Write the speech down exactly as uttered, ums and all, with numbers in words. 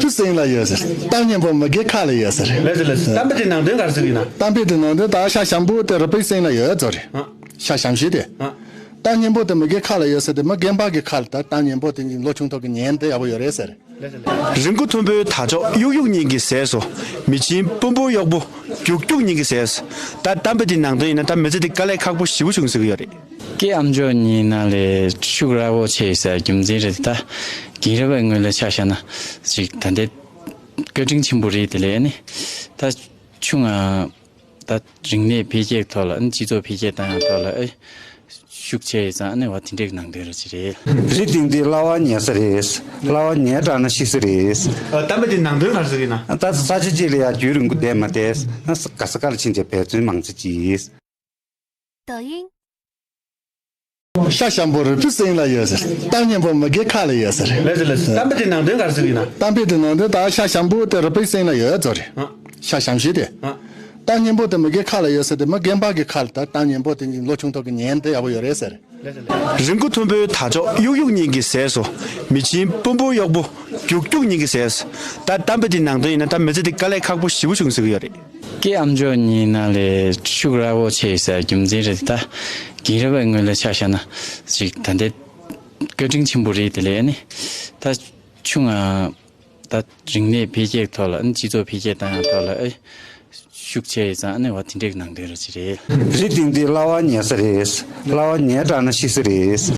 སེང་ལ་ཡོད་ཟེར། གཏམ་སྙན་པོ་མི་རྒན་ཁ་ལ་ཡོད་ཟེར། ལགས་སོ་ལགས་སོ། གཏམ་དཔེ་དེ་ནང་དོན་ག་རེ་ཟེར་གྱི་ཡིན་ན། གཏམ་དཔེ་དེ་ནང་དོན་ད་ཤ་ཞང་པོ་དེ་རུས་པའི་སེང་ལ་ཡོད་ཚོ་རེད། ཨ། ཤ་ཞང་ཞི་དེ། ཨ། གཏམ་སྙན་པོ་དེ་མི་རྒན་ཁ་ལ་ཡོད་ཟེར་དེ། མི་རྒན་པ་གི་ཁ་ལ་ད་གཏམ་སྙན་པོ་དེ་ལོ་ཆུང་ཐོག་གི་ཉན་དེ་ཡག་པོ་ཡོད་རེད་ཟེར། རི་མགོ་མཐོན་པོའི་དར་ལྕོག་གཡུག་གཡུག་ཉིན་གྱིས་ཟད་སོང་། མི་ཆེན་དཔོན་པོ་གཡོག་པོ་རྒྱུག་རྒྱུག་ཉིན་གྱིས་ཟད་སོང་། ད་གཏམ་དཔེ་འདི་ནང་དོན་ཡིན་ན། ད་མི་ཚེ་འདི་དཀའ་ལས་ཁག་པོ་ཞེ་པོ་བྱུང་ཟེར་གྱི་ཡོད་རེད། སྐྱེས་ཨ་མཆོག་གཉིས་ནང་ལས་ཤུགས་ར་བོ་ཆེ་ཡོད་ས་རྒྱུ་མཚན་རེད། ད་རྒན་རབས་པའི་ངོས་ལ་ཆ་བཞག་ན་ཅིག་ད་ལྟའི་བཀའ་དྲིན་ཆེན་པོ་རེད། དེ་ལས་ནི་ད་ཆུང་ང་ད་རིག་གནས་འཕེལ་རྒྱས་ཐོག་ལ་ནི་སྤྱི་ཚོགས་འཕེལ་རྒྱས་བཏང་ཡག་ཐོག་ལ་ཨེ་ཤུགས་ཆེ་ཡོད་ཙང་ནི་བ་དེ་འདྲའི་ནང་དོན་ར་ཅི་རེད། རི་སྟེང་དེ་གླ་བ་ཉལ་ས་རེད། གླ་བ་ཉལ་དྲགས་ན་ཤི་ས་རེད། ཨ། གཏམ་དཔེ་དེ་ནང་དོན་ག་རེ་ཟེར་གྱི་ཡིན་ན། ད་ས་ཆ་གཅིག་ལ་ཡ་རྒྱུན་རིང་པོ་བསྡད་མ་བསྡད་ན་ག་ས་ག་ལ་ཕྱིན་ཏེ་འབད་བརྩོན་མང་ཙམ་གྱིས།抖音། ཤ་ཞང་པོ་རུས་པའི་སེང་ལ་ཡོད་ཟེར། གཏམ་སྙན་པོ་མི་རྒན་ཁ་ལ་ཡོད་ཟེར། ལགས་སོ་ལགས་སོ། གཏམ་དཔེ་དེ་ནང་དོན་ག་རེ་ཟེར་གྱི་ཡིན་ན། གཏམ་དཔེ་དེ་ནང་དོན་ད་ཤ་ཞང་པོ་དེ་རུས་པའི་སེང་ལ་ཡོད་ཚོ་རེད། ཨ། ཤ་ཞང་ཞི་དེ། ཨ། གཏམ་སྙན་པོ་དེ་མི་རྒན་ཁ་ལ་ཡོད་ཟེར་དེ། མི་རྒན་པ་གི་ཁ་ལ་ད་གཏམ་སྙན་པོ་དེ་ལོ་ཆུང་ཐོག་གི་ཉན་དེ་ཡག་པོ་ཡོད་རེད་ཟེར། རི་མགོ་མཐོན་པོའི་དར་ལྕོག་གཡུག་གཡུག་ཉིན་གྱིས་ཟད་སོང་། མི་ཆེན་དཔོན་པོ་གཡོག་པོ་རྒྱུག་རྒྱུག་ཉིན་གྱིས་ཟད་སོང་། ད་གཏམ་དཔེ་འདི་ནང་དོན་ཡིན་ན། ད་མི་ཚེ་འདི་དཀའ་ལས་ཁག་པོ་ཞེ་པོ་བྱུང་ཟེར་གྱི་ཡོད་རེད། སྐྱེས་ཨ་མཆོག་གཉིས་ནང་ལས་ཤུགས་ར་བོ་ཆེ་ཡོད་ས་རྒྱུ་མཚན་རེད། ད་རྒན་རབས་པའི་ངོས་ལ་ཆ་བཞག་ན་ཅིག་ད་ལྟའི་བཀའ་དྲིན་ཆེན་པོ་རེད། དེ་ལས་ནི་ད་ཆུང་ང་ད་རིག་གནས་འཕེལ་རྒྱས་ཐོག་ལ་ནི་སྤྱི་ཚོགས་འཕེལ་རྒྱས་བཏང་ཡག་ཐོག་ལ་ཨེ་ཤུགས་ཆེ་ཡོད་ཙང་ནི་བ་དེ་འདྲའི་ནང་དོན་ར་ཅི་རེད། རི་སྟེང་དེ་གླ་བ་ཉལ་ས་རེད། གླ་བ་ཉལ་དྲགས་ན་ཤི་ས་རེད།